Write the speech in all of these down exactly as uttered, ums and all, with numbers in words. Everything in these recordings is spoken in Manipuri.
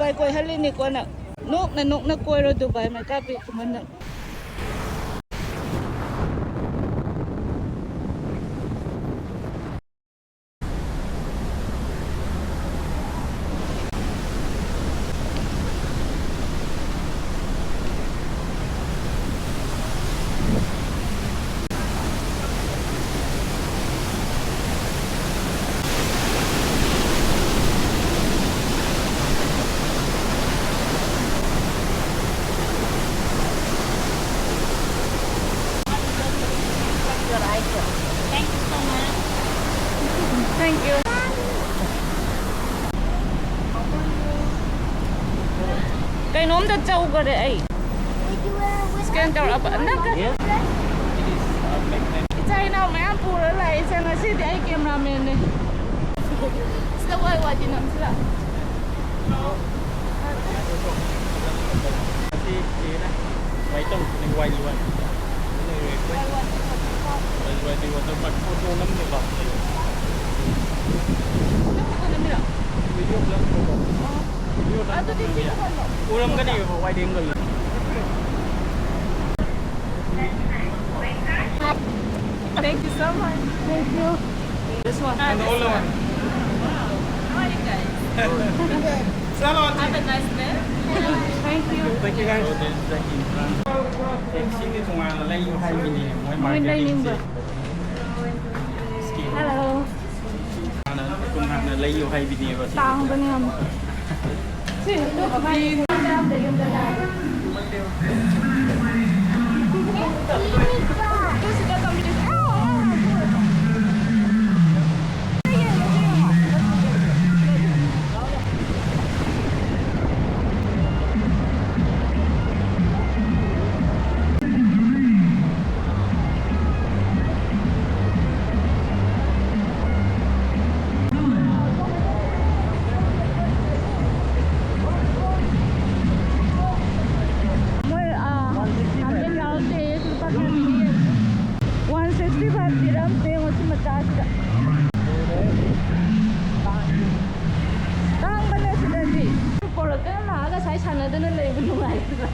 ꯀꯣꯏ ꯀꯣꯏꯍꯜꯂꯤꯅꯤꯀꯣ ꯅꯪ꯫ ꯅꯣꯛꯅ ꯅꯣꯛꯅ ꯀꯣꯏꯔꯣ ꯗꯨꯕꯥꯏ ꯃꯥꯏ ꯀꯥꯞꯄꯤ ꯈꯨꯃꯟꯗ꯫ Thank you so much. Thank you. ꯀꯩꯅꯣꯝꯗ ꯆꯧꯈꯔꯦ ꯑꯩ꯫ Scan ꯇꯧꯔꯛꯑꯕ꯫ ꯅꯪ ꯀ-, Yes. It is, uh, magnet. ꯏꯆꯥ ꯏꯅꯥꯎ ꯃꯌꯥꯝ ꯄꯨꯔ ꯂꯥꯛꯏꯁꯦ꯫ ꯉꯁꯤꯗꯤ ꯑꯩ cameraman ꯅꯦ꯫ ꯁꯤꯗ ꯋꯥꯏ ꯋꯥꯏꯗꯤ ꯅꯝꯁꯤꯔꯥ? ꯁꯤ ꯆꯦꯅ ꯀꯃꯥꯏꯅ ꯇꯧꯕꯅꯦ? ꯋꯥꯏ ꯋꯥꯏ꯫ ꯋꯥꯏ ꯋꯥꯏ꯫ ꯋꯥꯏ ꯋꯥꯏꯗꯤ water park photo ꯅꯝꯅꯤꯀꯣ꯫ Video ꯄꯨꯂꯞ ꯐꯣꯇꯣ꯫ Video ꯅꯝ-, ꯑꯗꯨꯗꯤ ꯁꯤ ꯅꯝꯕ ꯌꯥꯏ꯫ ꯎꯔꯝꯒꯅꯤ, ꯋꯥꯏꯗꯤ ꯑꯃ ꯂꯩ꯫ Thank you so much. Thank you. This one. And the older one. How are you guys? Have a nice day. Thank you. Thank you, guys. So, this is the entrance. ꯑꯦ, ꯁꯤꯗꯤ ꯇꯣꯉꯥꯟꯅ ꯂꯩꯌꯨ ꯍꯥꯏꯕꯅꯦ, ꯃꯣꯏ ꯃꯣꯏ marketing ꯁꯦ꯫ ꯂꯩꯅꯤꯡꯕ꯫ Scheme꯫ Hello. ꯍꯥꯟꯅ, ꯑꯗꯨꯝ ꯍꯥꯟꯅ ꯂꯩꯌꯨ ꯍꯥꯏꯕꯅꯦꯕ ꯁꯤꯗꯤ꯫ ꯇꯥꯡꯕꯅꯦ ꯌꯥꯝ꯫ ꯃꯣꯏ, ꯑ, ꯍꯥꯏꯐꯦꯠ ꯌꯥꯎꯔꯛꯇꯦ, ꯂꯨꯄꯥ ꯀꯌꯥ ꯄꯤꯒꯦ? ꯑꯗꯨꯅ ꯂꯩꯕ ꯅꯨꯡꯉꯥꯏꯇ꯭ꯔꯥ?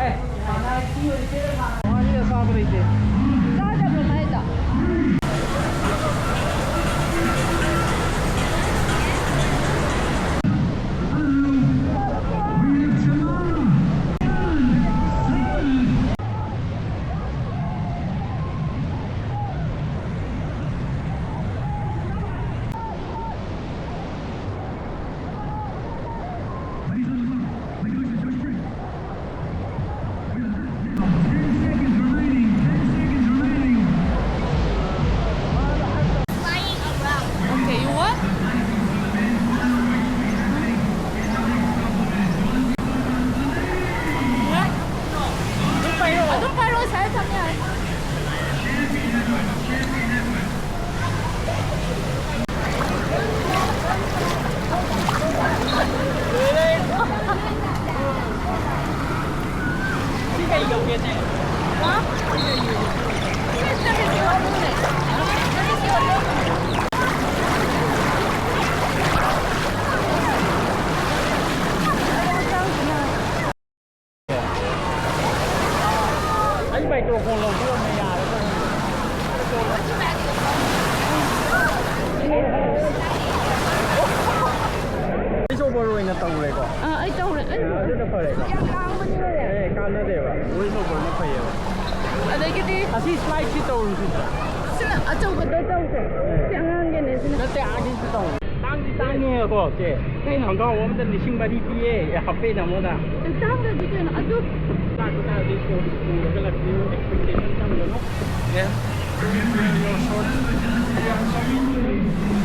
ꯑꯦ, ꯃꯥꯅ ꯁꯤ ꯑꯣꯏꯔꯗꯤ ꯃꯥꯅ ꯆꯥꯗꯕ꯭ꯔꯣ ꯃꯥꯏꯗꯣ? Okay, you what? ꯑꯗꯨꯝ ꯄꯥꯏꯔꯣ, ꯁꯥꯏꯗ ꯊꯝ ꯌꯥꯔꯦ꯫ ꯑꯩ microphone ꯂꯧꯊꯣꯛꯑꯝꯃꯦ, ꯌꯥꯔꯦ꯫ Voice over ꯑꯣꯏꯅ ꯇꯧꯔꯦꯀꯣ꯫ ꯑꯥ, ꯑꯩ ꯇꯧꯔꯦ꯫ ꯑꯩ ꯑꯗꯨꯅ ꯐꯔꯦꯀꯣ꯫ ꯌꯥꯝ ꯂꯥꯡꯕꯅꯤꯅꯅꯦ꯫ ꯑꯦ, ꯀꯥꯟꯅꯗꯦꯕ꯫ Voice overꯅ ꯐꯩꯌꯦꯕ꯫ ꯑꯗꯒꯤꯗꯤ ꯑꯁꯤ slideꯁꯤ ꯇꯧꯔꯨꯁꯤ꯫ ꯁꯤꯅ ꯑꯆꯧꯕꯗ ꯇꯧꯁꯦ꯫ ꯑꯦ꯫ ꯁꯤ ꯑꯉꯥꯡꯒꯤꯅꯦ ꯁꯤꯅ꯫ ꯅꯠꯇꯦ, ꯑꯥꯒꯤꯁꯤ ꯇꯧ꯫ ꯇꯥꯡꯗꯤ ꯇꯥꯡꯉꯦꯀꯣ, ꯆꯦ꯫ ꯀꯩꯅꯣ? ꯈꯣꯡꯒ꯭ꯔꯥꯎ ꯑꯃꯗ ꯂꯤꯁꯤꯡ ꯃꯔꯤ ꯄꯤꯌꯦ, ꯍꯥꯞ ꯄꯦꯟ ꯑꯃꯗ꯫ ꯇꯥꯡꯗ꯭ꯔꯗꯤ ꯀꯩꯅꯣ? ꯑꯗꯨ ꯆꯥꯛ ꯆꯥꯗꯣꯏ ꯁꯣ ꯄꯨꯔꯒ ꯂꯥꯛꯄꯤꯌꯨ, expectation ꯊꯝꯒꯅꯨ꯫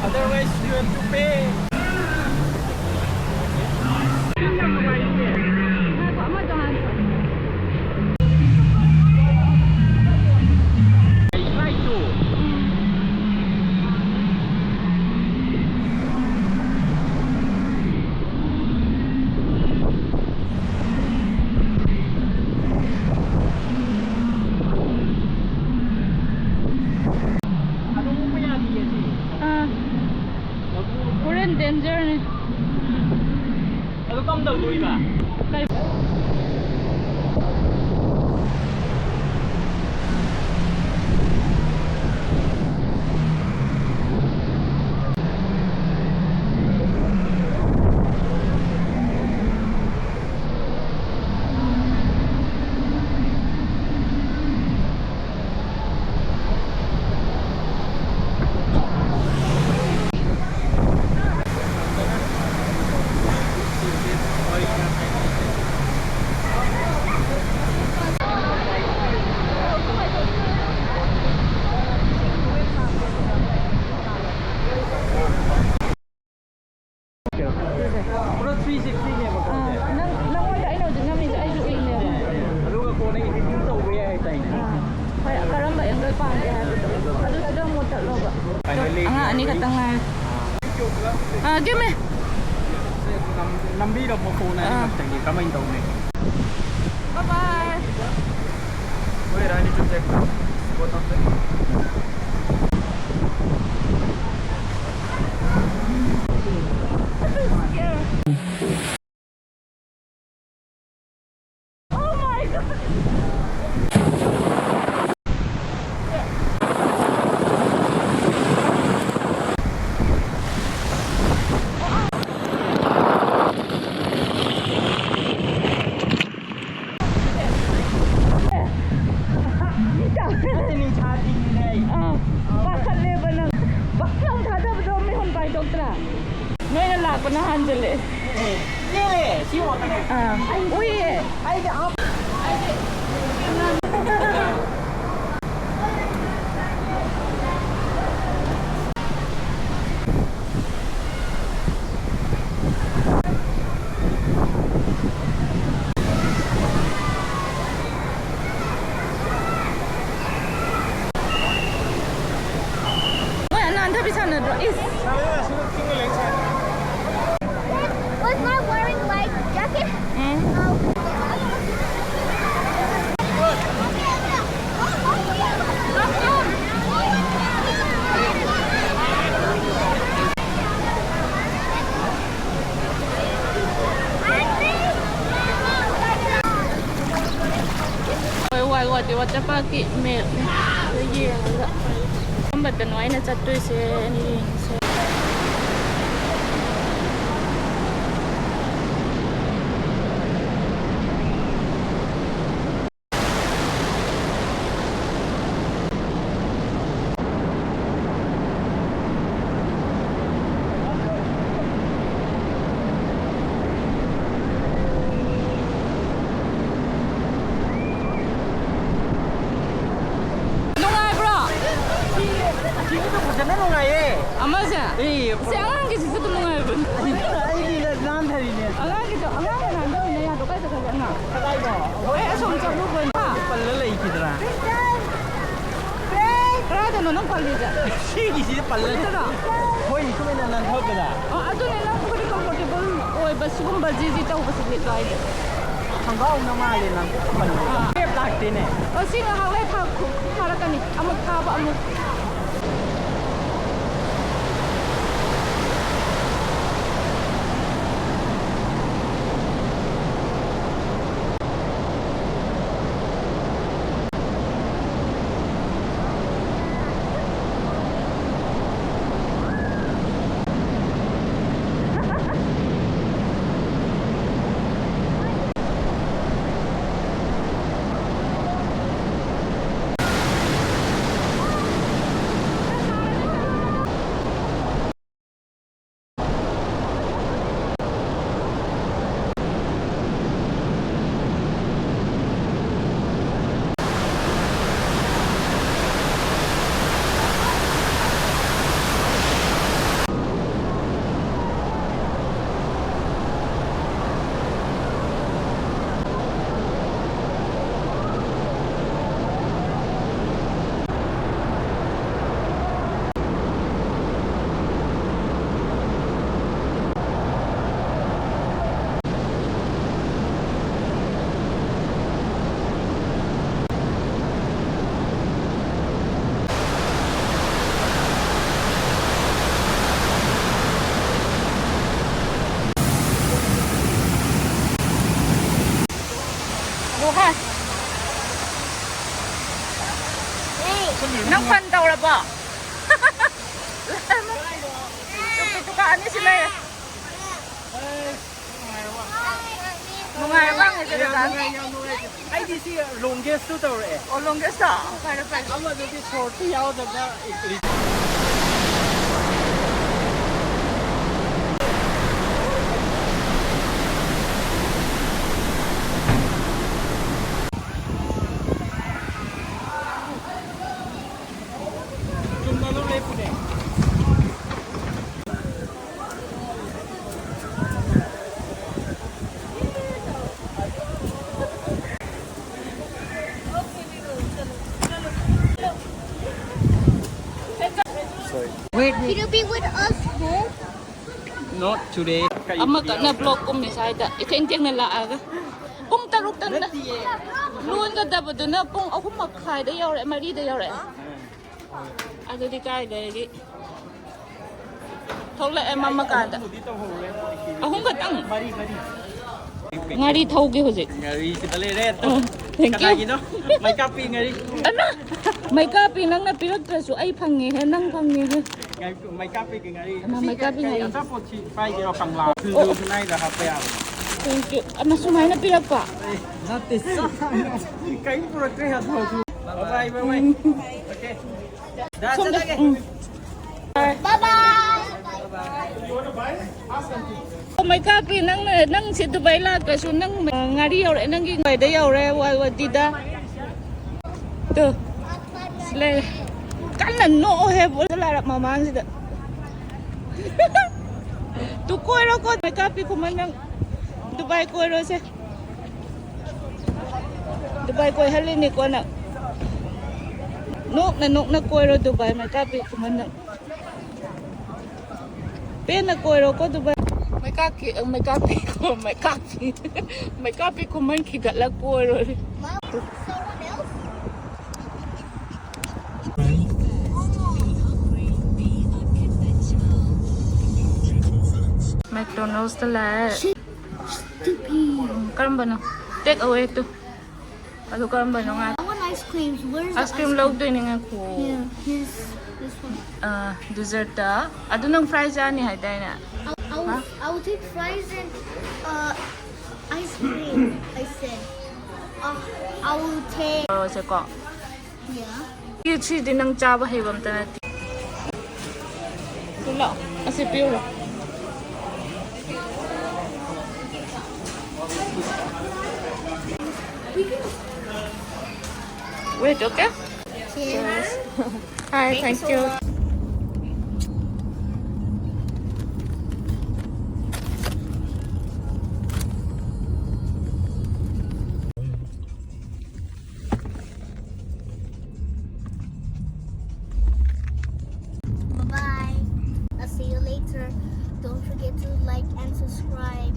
Otherwise, you have to pay. ꯉꯥꯏꯈꯣ, ꯑꯃꯗꯣ ꯍꯥꯟꯅ꯫ I try to. ꯑꯥ꯫ ꯍꯣꯔꯦꯟ dangerꯅꯤ꯫ ꯑꯗꯨ ꯀꯝꯗꯧꯗꯣꯔꯤꯕ? ꯄꯨꯔꯥ ꯊ꯭ꯔꯤ ꯁꯤꯛꯁꯇꯤꯅꯦꯕꯀꯣ꯫ ꯑꯥ, ꯅꯪ, ꯅꯪꯉꯣꯟꯗ ꯑꯩꯅ ꯍꯧꯖꯤꯛ ꯅꯝꯃꯤꯁꯦ ꯑꯩꯁꯨ ꯎꯏꯅꯦꯕ꯫ ꯑꯗꯨꯒ ꯀꯣꯟꯅ ꯏꯗꯤꯇꯤꯡ ꯇꯧꯕ ꯌꯥꯏ ꯍꯥꯏꯇꯥꯏꯅꯦ꯫ ꯑꯥ, ꯍꯣꯏ, ꯀꯔꯝꯕ ꯑꯦꯡꯒꯜ ꯄꯥꯝꯒꯦ ꯍꯥꯏꯕꯗꯣ꯫ ꯑꯗꯨ ꯁꯤꯗ ꯑꯃꯨꯛ ꯆꯠꯂꯣꯕ꯫ Finally, ꯑꯉꯥꯡ ꯑꯅꯤ ꯈꯛꯇ ꯉꯥꯏꯔꯦ꯫ ꯑꯥ, ꯀꯦꯃꯦ꯫ ꯅꯝ-, ꯅꯝꯕꯤꯔꯝꯃꯣ ꯐꯣꯟ ꯑꯥ꯫ ꯑꯅꯤꯃꯛꯇꯒꯤ ꯀꯃꯥꯏꯅ ꯇꯧꯅꯤ? Bye bye. ꯍꯣꯏ, ꯔꯥꯅꯤ ꯆꯨꯞꯁꯦ꯫ ꯄꯣꯠ ꯑꯝꯇ꯫ ꯑꯥ, ꯄꯥꯈꯠꯂꯦꯕ ꯅꯪ꯫ ꯕꯛ ꯂꯥꯎ ꯊꯥꯗꯕꯗꯣ ꯃꯤꯍꯨꯟ ꯄꯥꯏꯊꯣꯛꯇ꯭ꯔꯥ? ꯅꯣꯏꯅ ꯂꯥꯛꯄꯅ ꯍꯥꯟꯖꯜꯂꯦ꯫ ꯑꯥ, ꯎꯏꯌꯦ꯫ ꯃꯣꯏ ꯑꯅꯥꯟꯊꯕꯤ ꯁꯥꯟꯅꯗ꯭ꯔꯣ? ꯏꯁ! Was not wearing light jacket? Um. Oh. Water ꯄꯥꯔꯛꯀꯤ ꯃꯦꯞꯅꯦ꯫ ꯑꯗꯨ ꯌꯦꯡꯉꯒ ꯀꯔꯝꯕꯗꯅꯣ ꯑꯩꯅ ꯆꯠꯇꯣꯏꯁꯦ ꯌꯦꯡꯁꯦ꯫ ꯅꯨꯡꯉꯥꯏꯕ꯭ꯔꯣ? ꯑꯁꯤꯒꯤꯗꯣ ꯐꯖꯅ ꯅꯨꯡꯉꯥꯏꯌꯦ꯫ ꯑꯃꯁꯦ? ꯑꯦ, ꯁꯤ ꯑꯉꯥꯡꯒꯤꯁꯤꯁꯨ ꯑꯗꯨꯝ ꯅꯨꯡꯉꯥꯏꯕꯅꯤ꯫ ꯑꯩꯗꯤ ꯅꯥꯟꯊꯔꯤꯅꯦ꯫ ꯑꯉꯥꯡꯒꯤꯗꯣ, ꯑꯉꯥꯡꯒ ꯅꯥꯟꯊꯃꯤꯟꯅ ꯌꯥꯗ꯭ꯔꯣ? ꯀꯥꯏ ꯆꯠꯈ꯭ꯔꯒꯦ ꯑꯉꯥꯡ? ꯀꯗꯥꯏꯅꯣ? ꯑꯩ ꯑꯁꯣꯝ ꯆꯠꯂꯨꯕꯅꯤ꯫ ꯄꯜꯂ ꯂꯩꯈꯤꯗ꯭ꯔꯥ? ꯀꯗꯥꯏꯗꯅꯣ ꯅꯪ ꯄꯜꯂꯤꯁꯦ? ꯁꯤꯒꯤꯁꯤꯗ ꯄꯜꯂ ꯂꯩ꯫ ꯁꯤꯗꯔꯣ? ꯍꯣꯏ, ꯁꯨꯃꯥꯏꯅ ꯅꯥꯟꯊꯔꯛꯄꯗ꯫ ꯑ, ꯑꯗꯨꯅꯦ, ꯅꯪ ꯈ꯭ꯋꯥꯏꯗꯒꯤ comfortable ꯑꯣꯏꯕ ꯁꯤꯒꯨꯝꯕ ꯖꯤ ꯖꯤ ꯇꯧꯕꯁꯦ ꯂꯤꯠꯂꯣ ꯍꯥꯏꯁꯦ꯫ ꯈꯣꯡꯒ꯭ꯔꯥꯎꯅ ꯃꯥꯜꯂꯦ ꯅꯪ ꯄꯜꯂꯤꯗꯣ꯫ ꯑꯥ꯫ ꯀꯦꯞ ꯂꯥꯛꯇꯦꯅꯦ꯫ ꯑ, ꯁꯤ ꯉꯥꯏꯍꯥꯛ ꯂꯩ ꯊꯥ-, ꯊꯥꯔꯛꯀꯅꯤ꯫ ꯑꯃꯨꯛ ꯊꯥꯕ ꯑꯃꯨꯛ꯫ ꯒꯨꯍꯥ꯫ ꯅꯪ ꯐꯟ ꯇꯧꯔꯕꯣ? ꯇꯨꯀꯥ ꯑꯅꯤꯁꯤ ꯂꯩꯔꯦ꯫ ꯅꯨꯡꯉꯥꯏꯔꯕ ꯍꯪꯉꯤꯁꯦ, ꯌꯥꯝ ꯀꯀꯥ? ꯅꯨꯡꯉꯥꯏ, ꯌꯥꯝ ꯅꯨꯡꯉꯥꯏ꯫ ꯑꯩꯗꯤ ꯁꯤ ꯂꯣꯡꯒꯦꯁꯇꯨ ꯇꯧꯔꯛꯑꯦ꯫ ꯑꯣ, ꯂꯣꯡꯒꯦꯁꯇꯣ? ꯐꯔꯦ, ꯐꯔꯦ꯫ ꯑꯃꯗꯨꯗꯤ ꯁꯣꯔꯠꯇꯤ ꯌꯥꯎꯗꯕ꯫ ꯆꯨꯝꯅ ꯑꯗꯨꯝ ꯂꯦꯞꯄꯨꯅꯦ꯫ Sorry. Wait, wait. Will you be with us home? Not today. ꯑꯃꯈꯛꯅ ꯕ꯭ꯂꯣꯛ ꯀꯨꯝꯃꯤ ꯁ꯭ꯋꯥꯏꯗ, ꯏꯊꯦꯡ ꯊꯦꯡꯅ ꯂꯥꯛꯑꯒ꯫ ꯄꯨꯡ ꯇꯔꯨꯛꯇ ꯅꯠꯇꯤꯌꯦ꯫ ꯂꯣꯟꯒꯗꯕꯗꯨꯅ ꯄꯨꯡ ꯑꯍꯨꯝ ꯃꯈꯥꯏꯗ ꯌꯧꯔꯛꯑꯦ, ꯃꯔꯤꯗ ꯌꯧꯔꯛꯑꯦ꯫ ꯑꯗꯨꯗꯤ ꯀꯥꯏꯗꯒꯤ ꯊꯣꯛꯂꯛꯑꯦ ꯃꯝꯃꯀꯥꯟꯗ꯫ ꯑꯍꯨꯝ ꯈꯛꯇꯪ꯫ ꯃꯔꯤ, ꯃꯔꯤ꯫ ꯉꯥꯔꯤ ꯊꯧꯒꯦ ꯍꯧꯖꯤꯛ꯫ ꯉꯥꯔꯤ ꯁꯤꯗ ꯂꯩꯔꯦ꯫ ꯑ, thank you꯫ ꯀꯅꯥꯒꯤꯅꯣ? ꯃꯩꯀꯥꯞꯄꯤ ꯉꯥꯔꯤ꯫ ꯑꯃ, ꯃꯩꯀꯥꯞꯄꯤ ꯅꯪꯅ ꯄꯤꯔꯛꯇ꯭ꯔꯁꯨ ꯑꯩ ꯐꯪꯉꯦꯍꯦ, ꯅꯪ ꯐꯪꯉꯦꯍꯦ꯫ ꯉꯥꯏꯈꯣ, ꯃꯩꯀꯥꯞꯄꯤꯒꯤ ꯉꯥꯔꯤ꯫ ꯑꯃ, ꯁꯤ ꯃꯩꯀꯥꯞꯄꯤ ꯀꯩ ꯉꯥꯔꯤ꯫ ꯑꯆꯥꯄꯣꯠꯁꯤ ꯄꯥꯏꯒꯦꯔꯣ, ꯀꯪꯂꯥ? ꯑꯣ꯫ ꯁꯤꯡꯖꯨꯁꯨ ꯅꯥꯏꯗ ꯍꯥꯞꯄ ꯌꯥꯕꯅꯤ꯫ Thank you꯫ ꯑꯃ ꯁꯨꯃꯥꯏꯅ ꯄꯤꯔꯛꯄ꯫ ꯅꯠꯇꯦ, ꯆꯥ-, ꯀꯩꯝ ꯄꯨꯔꯛꯇ꯭ꯔꯦ, ꯍꯥꯊꯨ ꯍꯥꯊꯨ꯫ Bye bye, bye bye꯫ ꯎꯝ꯫ Okay꯫ ꯗꯥ, ꯁꯣꯝꯗ, ꯆꯠꯂꯒꯦ꯫ ꯎꯝ꯫ Bye bye꯫ ꯃꯩꯀꯥꯞꯄꯤ, ꯅꯪꯅ, ꯅꯪ ꯁꯤ ꯗꯨꯕꯥꯏ ꯂꯥꯛꯇ꯭ꯔꯁꯨ ꯅꯪ ꯉꯥꯔꯤ ꯌꯧꯔꯛꯑꯦ, ꯅꯪꯒꯤ ꯗꯨꯕꯥꯏꯗ ꯌꯧꯔꯦ, ꯋꯥ-, ꯋꯥꯇꯤꯗ꯫ ꯇꯨ, ꯁꯤ ꯂꯩꯔꯦ꯫ ꯀꯟꯅ ꯅꯣꯛꯑꯣꯍꯦ, ꯕꯣꯜ ꯂꯥꯏꯔꯛ ꯃꯃꯥꯡꯁꯤꯗ꯫ ꯇꯨ ꯀꯣꯏꯔꯣꯀꯣ, ꯃꯩꯀꯥꯞꯄꯤ ꯈꯨꯃꯟ ꯅꯪ꯫ ꯗꯨꯕꯥꯏ ꯀꯣꯏꯔꯣꯁꯦ꯫ ꯗꯨꯕꯥꯏ ꯀꯣꯏꯍꯜꯂꯤꯅꯤꯀꯣ ꯅꯪ꯫ ꯅꯣꯛꯅ ꯅꯣꯛꯅ ꯀꯣꯏꯔꯣ ꯗꯨꯕꯥꯏ, ꯃꯩꯀꯥꯞꯄꯤ ꯈꯨꯃꯟ ꯅꯪ꯫ ꯄꯦꯟꯅ ꯀꯣꯏꯔꯣꯀꯣ ꯗꯨꯕꯥꯏ꯫ ꯃꯩꯀꯥꯞꯀꯤ, ꯃꯩꯀꯥꯞꯄꯤ, ꯃꯩꯀꯥꯞꯄꯤ, ꯃꯩꯀꯥꯞꯄꯤ ꯈꯨꯃꯟ ꯈꯤꯒꯠꯂ ꯀꯣꯏꯔꯣ꯫ McDonald'sꯇ ꯂꯥꯛꯑꯦ꯫ ꯎꯝ, ꯀꯔꯝꯕꯅꯣ? Take away two. ꯑꯗꯨ ꯀꯔꯝꯕꯅꯣ ꯉꯥꯏ-, I want ice Ice creams. Where's the Ice cream ꯂꯧꯗꯣꯏꯅꯦ, ꯉꯥꯏꯈꯣ꯫ Here, here's this one. Ah, dessert. ꯑꯗꯨ ꯅꯪ fries ꯆꯥꯅꯤ ꯍꯥꯏꯗꯥꯏꯅꯦ? I'll, I'll, I'll take fries and uh, ice cream. I said. Uh, I will take. ꯇꯧꯔꯁꯦꯀꯣ. Yeah. ꯁꯤꯗꯤ ꯅꯪ ꯆꯥꯕ ꯍꯩꯕ ꯑꯝꯇ ꯅꯠꯇꯦ꯫ ꯁꯤ ꯂꯥꯛꯑꯣ꯫ ꯑꯁꯤ ꯄꯤꯔꯨꯔꯣ꯫ Wait, okay? Cheers. Hi, thank you. Bye bye. I'll see you later. Don't forget to like and subscribe.